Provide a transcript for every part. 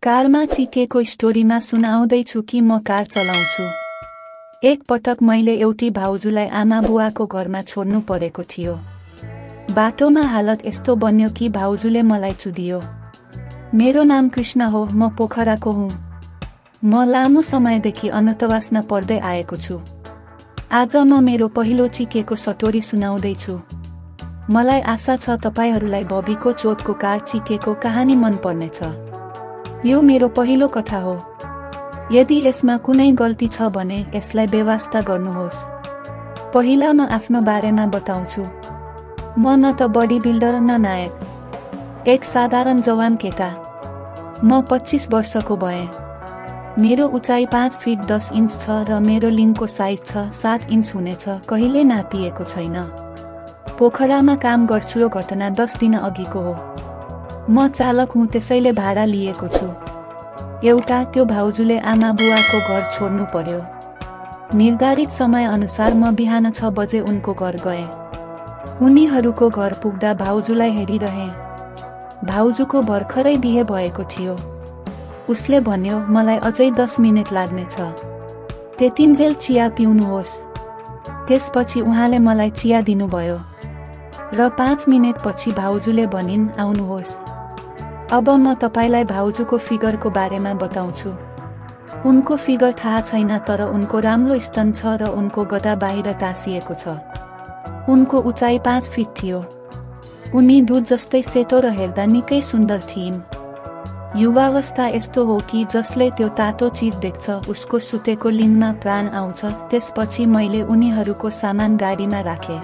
कारमा चिकेको स्टोरीमा सुनाउँदैछु कि म कार चलाउँछु। एक पटक मैले एउटी भाउजूलाई आमा बुवाको घरमा छोड्नु परेको थियो। बाटोमा हालत यस्तो बन्यो कि भाउजूले मलाई चुदियो। मेरो नाम कृष्ण हो, म पोखराको हुँ। म लामो समयदेखि अनन्तवासमा पढ्दै आएको छु। आज म मेरो पहिलो चिकेको स्टोरी सुनाउँदैछु। मलाई आशा छ तपाईहरूलाई बबीको चोटको कार चिकेको कहानी मन पर्नेछ। यो मेरो पहिलो कथा हो। यदि यसमा कुनै गल्ती छ भने यसलाई बेवास्ता गर्नुहोस्। पहिला म आफ्नो बारेमा बताउँछु। म न त बडी बिल्डर न नायक। एक साधारण जवान केटा। म 25 वर्षको भएँ। मेरो उचाइ 5 फिट 10 इन्च छ र मेरो लिङको साइज छ 7 इन्च हुनेछ, कहिले नापिएको छैन। पोखरामा काम गर्छु। यो घटना 10 दिन अघिको हो। म चालक हुँ, त्यसैले भाडा लिएको छु। एउटा त्यो भाउजूले आमा बुवाको घर छोड्नु पर्यो। निर्धारित समय अनुसार म बिहान 6 बजे उनको घर गएँ। उनीहरूको घर पुग्दा भाउजूलाई हेरिरहेँ। भाउजूको भर्खरै बिहे भएको थियो। उसले भन्यो, मलाई अझै 10 मिनेट लाग्नेछ। त्यतिन्जेल चिया पिउनुहोस्। त्यसपछि उहाँले मलाई चिया दिनुभयो र 5 मिनेट पछि भाउजूले भनिन्, आउनुहोस्। अब म तपाईलाई भाउजूको फिगरको बारेमा बताउँछु। उनको फिगर थाहा छैन, तर उनको राम्रो स्तन छ र उनको गदा बाहिर टाँसिएको छ। उनको उचाइ 5 फिट थियो। उनी दूध जस्तै सेतो र हेर्दा निकै सुन्दर थिइन्। युवावस्था यस्तो हो कि जसले त्यो तातो चिज देख्छ उसको सुतेको लिङमा प्राण आउँछ। त्यसपछि मैले उनीहरूको सामान गाडीमा राखेँ।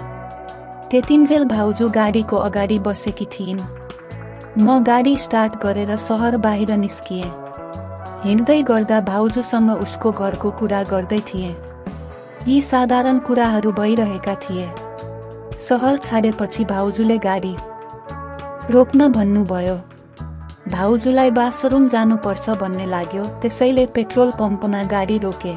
त्यतिन्जेल भाउजू गाडीको अगाडि बसेकी थिइन्। म गाडी स्टार्ट गरेर सहर बाहिर निस्किएँ। हिँड्दै गर्दा भाउजूसँग उसको घरको कुरा गर्दै थिएँ। यी साधारण कुराहरू भइरहेका थिए। सहर छाडेपछि भाउजूले गाडी रोक्न भन्नुभयो। भाउजूलाई बाथरुम जानुपर्छ भन्ने लाग्यो, त्यसैले पेट्रोल पम्पमा गाडी रोके।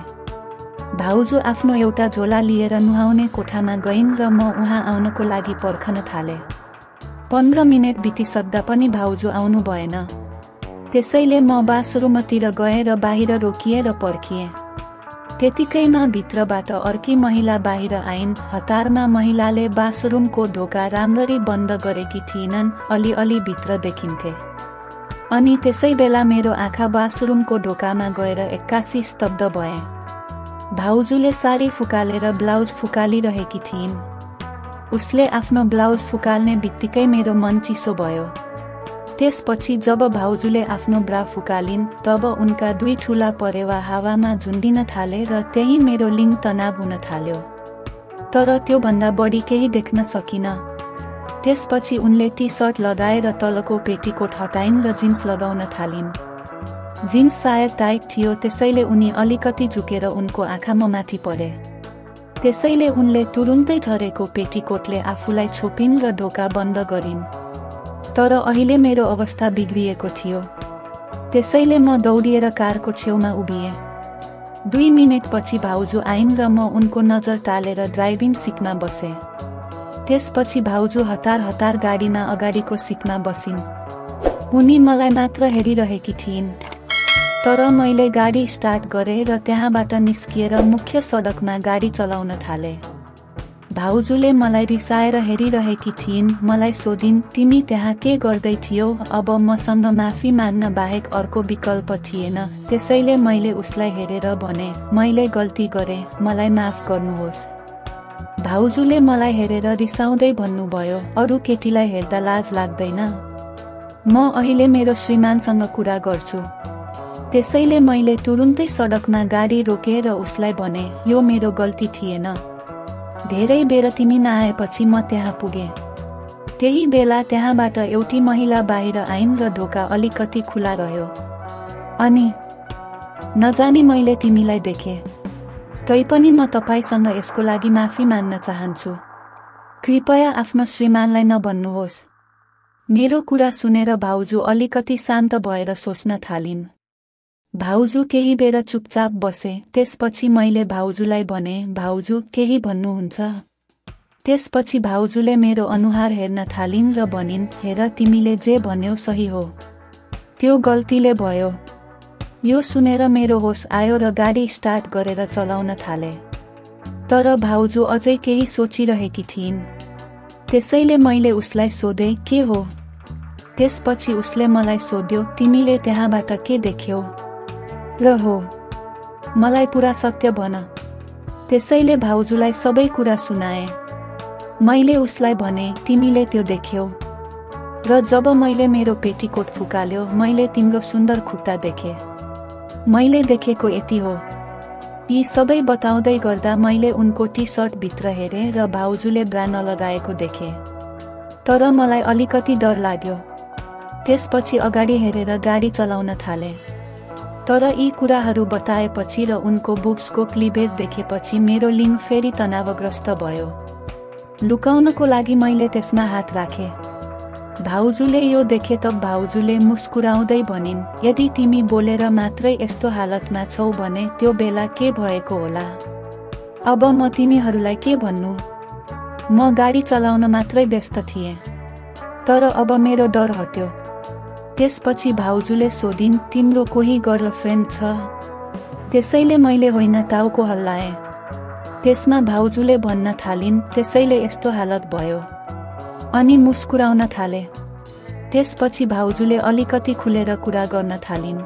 भाउजू आफ्नो एउटा झोला लिएर नुहाउने कोठामा गइन् र म उहाँ आउनको लागि पर्खन थालेँ। 15 मिनेट बितिसक्दा पनि भाउजू आउनु भएन। त्यसैले म बाथरुमतिर गएँ र बाहिर रोकिएँ र पर्खिएँ। त्यतिकैमा भित्रबाट अर्की महिला बाहिर आइन्। हतारमा महिलाले बाथरुमको ढोका राम्ररी बन्द गरेकी थिइनन्, अलिअलि भित्र देखिन्थे। अनि त्यसै बेला मेरो आँखा बाथरुमको ढोकामा गएर एक्कासी स्तब्ध भए। भाउजूले साडी फुकालेर ब्लाउज फुकालिरहेकी थिइन्। उसले आफ्नो ब्लाउज फुकाल्ने बित्तिकै मेरो मन चिसो भयो। त्यसपछि जब भाउजूले आफ्नो ब्रा फुकालिन्, तब उनका 2 ठूला परेवा हावामा झुन्डिन थाले र त्यही मेरो लिङ तनाव हुन थाल्यो। तर त्योभन्दा बढी केही देख्न सकिन। त्यसपछि उनले टी सर्ट लगाएर तलको पेटीकोट हटाइन् र जिन्स लगाउन थालिन्। जिन्स सायद टाइट थियो, त्यसैले उनी अलिकति झुकेर उनको आँखामा माथि परे। त्यसैले उनले तुरुन्तै झरेको पेटीकोटले आफूलाई छोपिन् र ढोका बन्द गरिन्। तर अहिले मेरो अवस्था बिग्रिएको थियो। त्यसैले म दौडिएर कारको छेउमा उभिएँ। 2 मिनेट पछि भाउजू आइन् र म उनको नजर टालेर ड्राइभिङ सिटमा बसेँ। त्यसपछि भाउजू हतार हतार गाडीमा अगाडिको सिटमा बसिन्। उनी मलाई मात्र हेरिरहेकी थिइन्। तर मैले गाडी स्टार्ट गरेँ र त्यहाँबाट निस्किएर मुख्य सडकमा गाडी चलाउन थालेँ। भाउजूले मलाई रिसाएर हेरिरहेकी थिइन्। मलाई सोधिन्, तिमी त्यहाँ के गर्दै थियौ? अब मसँग माफी माग्न बाहेक अर्को विकल्प थिएन। त्यसैले मैले उसलाई हेरेर भने, मैले गल्ती गरेँ, मलाई माफ गर्नुहोस्। भाउजूले मलाई हेरेर रिसाउँदै भन्नुभयो, अरू केटीलाई हेर्दा लाज लाग्दैन? म अहिले मेरो श्रीमानसँग कुरा गर्छु। त्यसैले मैले तुरुन्तै सडकमा गाडी रोकेँ र उसलाई भने, यो मेरो गल्ती थिएन। धेरै बेर तिमी नआएपछि म त्यहाँ पुगेँ। त्यही बेला त्यहाँबाट एउटी महिला बाहिर आइन् र ढोका अलिकति खुला रह्यो। अनि नजानी मैले तिमीलाई देखेँ। तैपनि म तपाईसँग यसको लागि माफी माग्न चाहन्छु। कृपया आफ्नो श्रीमानलाई नभन्नुहोस्। मेरो कुरा सुनेर भाउजू अलिकति शान्त भएर सोच्न थालिन्। भाउजू केही बेर चुपचाप बसे। त्यसपछि मैले भाउजूलाई भने, भाउजू केही भन्नुहुन्छ? त्यसपछि भाउजूले मेरो अनुहार हेर्न थालिन् र भनिन्, हेर तिमीले जे भन्यौ सही हो। त्यो गल्तीले भयो। यो सुनेर मेरो होस आयो र गाडी स्टार्ट गरेर चलाउन थाले। तर भाउजू अझै केही सोचिरहेकी थिइन्। त्यसैले मैले उसलाई सोधेँ, के हो? त्यसपछि उसले मलाई सोध्यो, तिमीले त्यहाँबाट के देख्यौ? र हो, मलाई पुरा सत्य भन। त्यसैले भाउजूलाई सबै कुरा सुनाए। मैले उसलाई भने, तिमीले त्यो देख्यौ? र जब मैले मेरो पेटीकोट फुकाल्यो, मैले तिम्रो सुन्दर खुट्टा देखेँ। मैले देखेको यति हो। यी सबै बताउँदै गर्दा मैले उनको टी सर्ट भित्र हेरेँ र भाउजूले ब्रा नलगाएको देखेँ। तर मलाई अलिकति डर लाग्यो। त्यसपछि अगाडि हेरेर गाडी चलाउन थाले। तर यी कुराहरू बताएपछि र उनको बुक्सको क्लिभेज देखेपछि मेरो लिङ फेरि तनावग्रस्त भयो। लुकाउनको लागि मैले त्यसमा हात राखेँ। भाउजूले यो देखे त भाउजूले मुस्कुराउँदै भनिन्, यदि तिमी बोलेर मात्रै यस्तो हालतमा छौ भने त्यो बेला के भएको होला? अब म तिमीहरूलाई के भन्नु? म गाडी चलाउन मात्रै व्यस्त थिएँ। तर अब मेरो डर हट्यो। त्यसपछि भाउजूले सोधिन्, तिम्रो कोही गर्लफ्रेन्ड छ? त्यसैले मैले होइन टाउको हल्लाएँ। त्यसमा भाउजूले भन्न थालिन्, त्यसैले यस्तो हालत भयो। अनि मुस्कुराउन थाले। त्यसपछि भाउजूले अलिकति खुलेर कुरा गर्न थालिन्।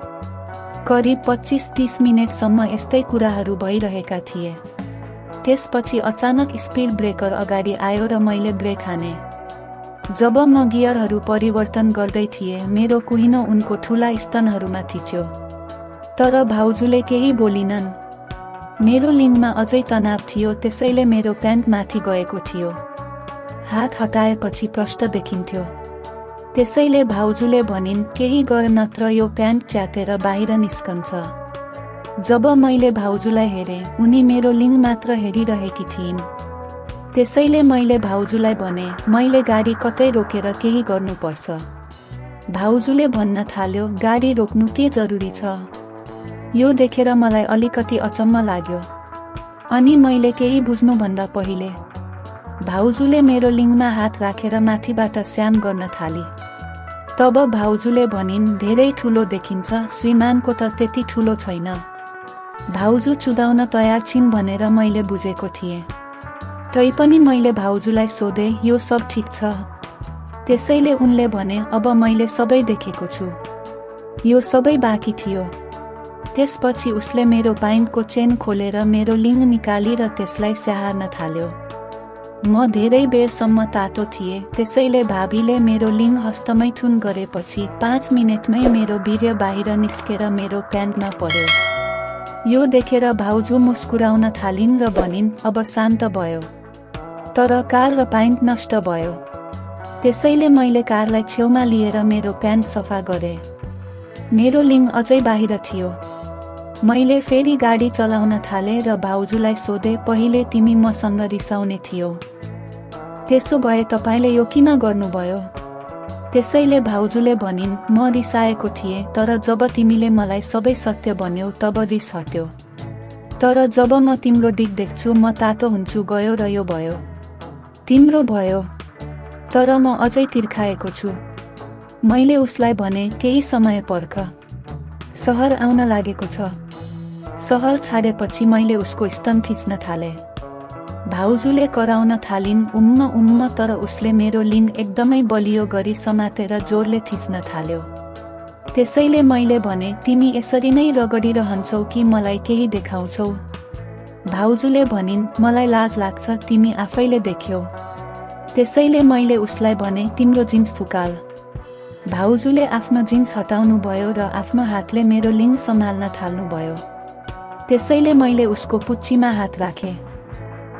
करिब 25-30 मिनेटसम्म यस्तै कुराहरू भइरहेका थिए। त्यसपछि अचानक स्पिड ब्रेकर अगाडि आयो र मैले ब्रेक हाने। जब म गियरहरू परिवर्तन गर्दै थिएँ, मेरो कुहिनो उनको ठुला स्तनहरूमा थिच्यो। तर भाउजूले केही बोलिनन्। मेरो लिङमा अझै तनाव थियो, त्यसैले मेरो प्यान्ट माथि गएको थियो। हात हटाएपछि प्रष्ट देखिन्थ्यो। त्यसैले भाउजूले भनिन्, केही गर नत्र यो प्यान्ट च्यातेर बाहिर निस्कन्छ। जब मैले भाउजूलाई हेरेँ, उनी मेरो लिङ मात्र हेरिरहेकी थिइन्। त्यसैले मैले भाउजूलाई भने, मैले गाडी कतै रोकेर केही गर्नुपर्छ। भाउजूले भन्न थाल्यो, गाडी रोक्नु के जरुरी छ? यो देखेर मलाई अलिकति अचम्म लाग्यो। अनि मैले केही बुझ्नुभन्दा पहिले भाउजूले मेरो लिङमा हात राखेर माथिबाट स्याम गर्न थाली। तब भाउजूले भनिन्, धेरै ठुलो देखिन्छ, श्रीमानको त त्यति ठुलो छैन। भाउजू चुदाउन तयार छिन् भनेर मैले बुझेको थिएँ। तैपनि मैले भाउजूलाई सोधेँ, यो सब ठिक छ? त्यसैले उनले भने, अब मैले सबै देखेको छु। यो सबै बाँकी थियो। त्यसपछि उसले मेरो पाइन्टको चेन खोलेर मेरो लिङ निकाली र त्यसलाई स्याहार्न थाल्यो। म धेरै बेरसम्म तातो थिएँ, त्यसैले भाबीले मेरो लिङ हस्तमैथुन गरेपछि 5 मिनेटमै मेरो वीर्य बाहिर निस्केर मेरो प्यान्टमा पर्यो। यो देखेर भाउजू मुस्कुराउन थालिन् र भनिन्, अब शान्त भयो। तर कार र पाइन्ट नष्ट भयो। त्यसैले मैले कारलाई छेउमा लिएर मेरो प्यान्ट सफा गरेँ। मेरो लिङ अझै बाहिर थियो। मैले फेरि गाडी चलाउन थालेँ र भाउजूलाई सोधेँ, पहिले तिमी मसँग रिसाउने थियौ। त्यसो भए तपाईले यो किन गर्नुभयो? त्यसैले भाउजूले भनिन्, म रिसाएको थिएँ, तर जब तिमीले मलाई सबै सत्य भन्यौ तब रिस हट्यो। तर जब म तिम्रो डिक देख्छु म तातो हुन्छु गयो र यो भयो। तिम्रो भयो। तर म अझै तिर्खाएको छु। मैले उसलाई भने, केही समय पर्ख। सहर आउन लागेको छ। सहर छाडेपछि मैले उसको स्तन थिच्न थाले। भाउजूले कराउन थालिन्, उम्म उम्म, तर उसले मेरो लिङ एकदमै बलियो गरी समातेर जोडले थिच्न थाल्यो। त्यसैले मैले भने, तिमी यसरी नै रगडिरहन्छौ कि मलाई केही देखाउँछौ? भाउजूले भनिन्, मलाई लाज लाग्छ, तिमी आफैले देख्यौ। त्यसैले मैले उसलाई भने, तिम्रो जिन्स फुकाल। भाउजूले आफ्नो जिन्स हटाउनु भयो र आफ्नो हातले मेरो लिङ सम्हाल्न थाल्नुभयो। त्यसैले मैले उसको पुच्चीमा हात राखेँ।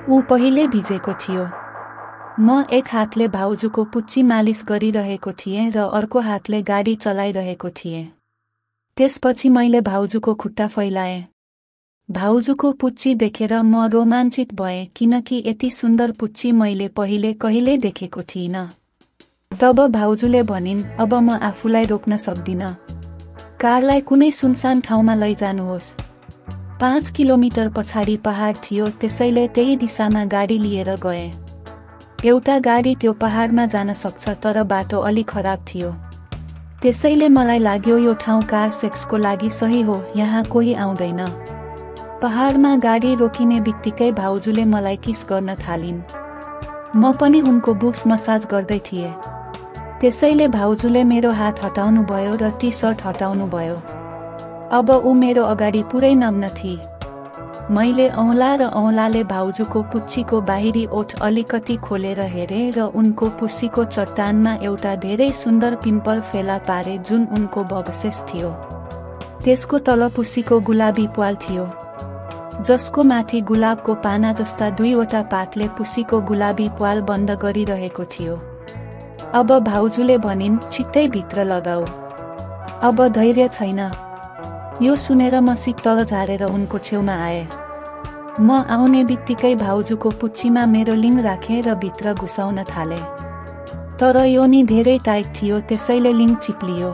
ऊ पहिले भिजेको थियो। म एक हातले भाउजूको पुच्ची मालिस गरिरहेको थिएँ र अर्को हातले गाडी चलाइरहेको थिएँ। त्यसपछि मैले भाउजूको खुट्टा फैलाएँ। भाउजूको पुच्ची देखेर म रोमाञ्चित भएँ, किनकि यति सुन्दर पुच्ची मैले पहिले कहिल्यै देखेको थिइनँ। तब भाउजूले भनिन्, अब म आफूलाई रोक्न सक्दिनँ। कारलाई कुनै सुनसान ठाउँमा लैजानुहोस्। 5 किलोमिटर पछाडि पहाड थियो, त्यसैले त्यही दिशामा गाडी लिएर गए। एउटा गाडी त्यो पहाडमा जान सक्छ, तर बाटो अलि खराब थियो। त्यसैले मलाई लाग्यो यो ठाउँ कार सेक्सको लागि सही हो, यहाँ कोही आउँदैन। पहाडमा गाडी रोकिने बित्तिकै भाउजूले मलाई किस गर्न थालिन्। म पनि उनको बुक्स मसाज गर्दै थिएँ। त्यसैले भाउजूले मेरो हात हटाउनु भयो र टी सर्ट हटाउनु भयो। अब ऊ मेरो अगाडि पुरै नग्न थिए। मैले औँला र औँलाले भाउजूको पुच्चीको बाहिरी ओठ अलिकति खोलेर हेरेँ र उनको पुस्सीको चट्टानमा एउटा धेरै सुन्दर पिम्पल फेला पारे जुन उनको बगसेस थियो। त्यसको तल पुस्सीको गुलाबी प्वाल थियो, जसको माथि गुलाबको पाना जस्ता दुईवटा पातले पुस्सीको गुलाबी प्वाल बन्द गरिरहेको थियो। अब भाउजूले भनिन्, छिट्टै भित्र लगाऊ, अब धैर्य छैन। यो सुनेर म सिक्तल झारेर उनको छेउमा आएँ। म आउने बित्तिकै भाउजूको पुच्चीमा मेरो लिङ राखेँ र भित्र घुसाउन थालेँ। तर योनी धेरै टाइट थियो, त्यसैले लिङ चिप्लियो।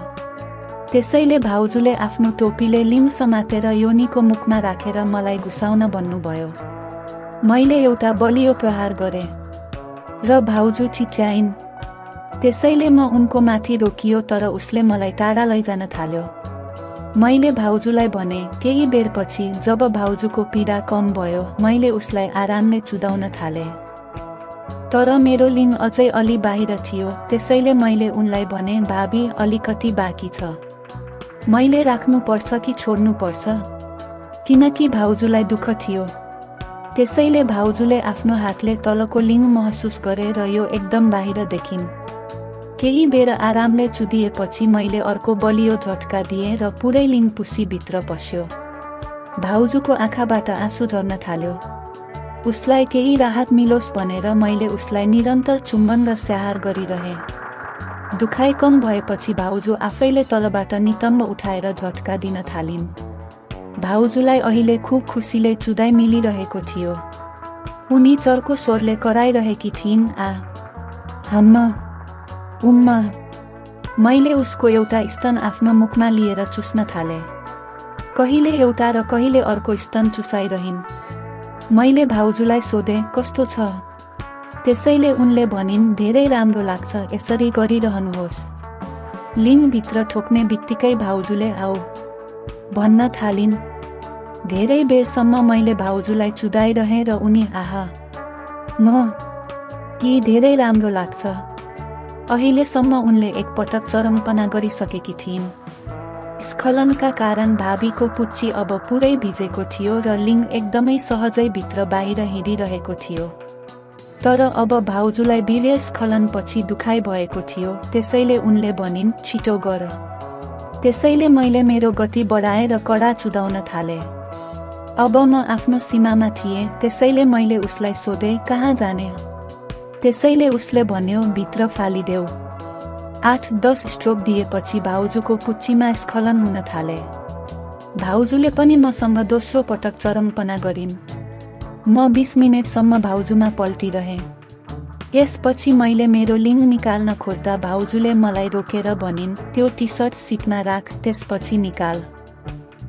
त्यसैले भाउजूले आफ्नो टोपीले लिङ समातेर योनीको मुखमा राखेर मलाई घुसाउन भन्नुभयो। मैले एउटा बलियो प्रहार गरेँ र भाउजू चिच्याइन्। त्यसैले म उनको माथि रोकियो, तर उसले मलाई टाढा लैजान थाल्यो। मैले भाउजूलाई भने। केही बेरपछि जब भाउजूको पीडा कम भयो, मैले उसलाई आरामले चुदाउन थालेँ। तर मेरो लिङ अझै अलि बाहिर थियो, त्यसैले मैले उनलाई भने, भाबी अलिकति बाँकी छ, मैले राख्नु पर्छ कि छोड्नु पर्छ, किनकि भाउजूलाई दुःख थियो। त्यसैले भाउजूले आफ्नो हातले तलको लिङ महसुस गरे र यो एकदम बाहिर देखिन्। केही बेर आरामले चुदिएपछि मैले अर्को बलियो झट्का दिएँ र पुरै लिङ पुस्सी भित्र पस्यो। भाउजूको आँखाबाट आँसु झर्न थाल्यो। उसलाई केही राहत मिलोस् भनेर मैले उसलाई निरन्तर चुम्बन र स्याहार गरिरहेँ। दुखाइ कम भएपछि भाउजू आफैले तलबाट नितम्ब उठाएर झट्का दिन थालिन्। भाउजूलाई अहिले खुब खुसीले चुदाइ मिलिरहेको थियो। उनी चर्को स्वरले कराइरहेकी थिइन्, आ हम्म उम्मा। मैले उसको एउटा स्तन आफ्नो मुखमा लिएर चुस्न थालेँ। कहिले एउटा र कहिले अर्को स्तन चुसाइरहिन्। मैले भाउजूलाई सोधेँ, कस्तो छ? त्यसैले उनले भनिन्, धेरै राम्रो लाग्छ, यसरी गरिरहनुहोस्। लिङ भित्र ठोक्ने बित्तिकै भाउजूले आऊ भन्न थालिन्। धेरै बेरसम्म मैले भाउजूलाई चुदाइरहेँ र उनी आहा म कि धेरै राम्रो लाग्छ। अहिलेसम्म उनले एकपटक चरमपना गरिसकेकी थिइन्। स्खलनका कारण भाबीको पुच्ची अब पुरै भिजेको थियो र लिङ एकदमै सहजै भित्र बाहिर हिँडिरहेको थियो। तर अब भाउजूलाई वीर्य स्खलनपछि दुखाइ भएको थियो, त्यसैले उनले भनिन्, छिटो गर। त्यसैले मैले मेरो गति बढाएँ र कडा चुदाउन थालेँ। अब म आफ्नो सीमामा थिएँ, त्यसैले मैले उसलाई सोधेँ, कहाँ जाने? त्यसैले उसले भन्यो, भित्र फालिदेऊ। 8-10 स्ट्रोक दिएपछि भाउजूको पुच्चीमा स्खलन हुन थाले। भाउजूले पनि मसँग दोस्रो पटक चरमपना गरिन्। म 20 मिनेटसम्म भाउजूमा पल्टिरहेँ। यसपछि मैले मेरो लिङ निकाल्न खोज्दा भाउजूले मलाई रोकेर भनिन्, त्यो टी सर्ट सिटमा राख, त्यसपछि निकाल।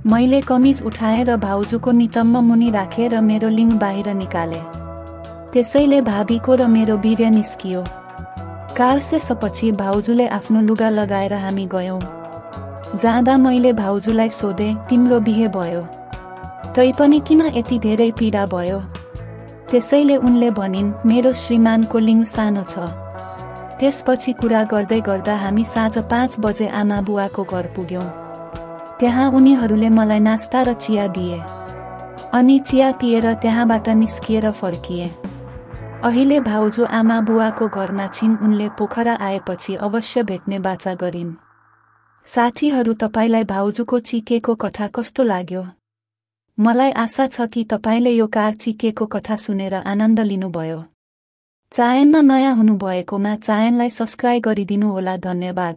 मैले कमिज उठाएँ र भाउजूको नितम्ब मुनि राखेँ र मेरो लिङ बाहिर निकालेँ। त्यसैले भाबीको र मेरो वीर्य निस्कियो। कार सेसपछि भाउजूले आफ्नो लुगा लगाएर हामी गयौँ। जाँदा मैले भाउजूलाई सोधेँ, तिम्रो बिहे भयो, तैपनि किन यति धेरै पीडा भयो? त्यसैले उनले भनिन्, मेरो श्रीमानको लिङ सानो छ। त्यसपछि कुरा गर्दै गर्दा हामी साँझ 5 बजे आमा बुवाको घर पुग्यौँ। त्यहाँ उनीहरूले मलाई नास्ता र चिया दिए। अनि चिया पिएर त्यहाँबाट निस्किएर फर्किए। अहिले भाउजू आमा बुवाको घरमा छिन्। उनले पोखरा आएपछि अवश्य भेट्ने बाचा गरिन्। साथीहरू, तपाईलाई भाउजूको चिकेको कथा कस्तो लाग्यो? मलाई आशा छ कि तपाईले यो कार चिकेको कथा सुनेर आनन्द लिनुभयो। च्यानलमा नयाँ हुनुभएकोमा च्यानललाई सब्स्क्राइब गरिदिनु होला। धन्यवाद।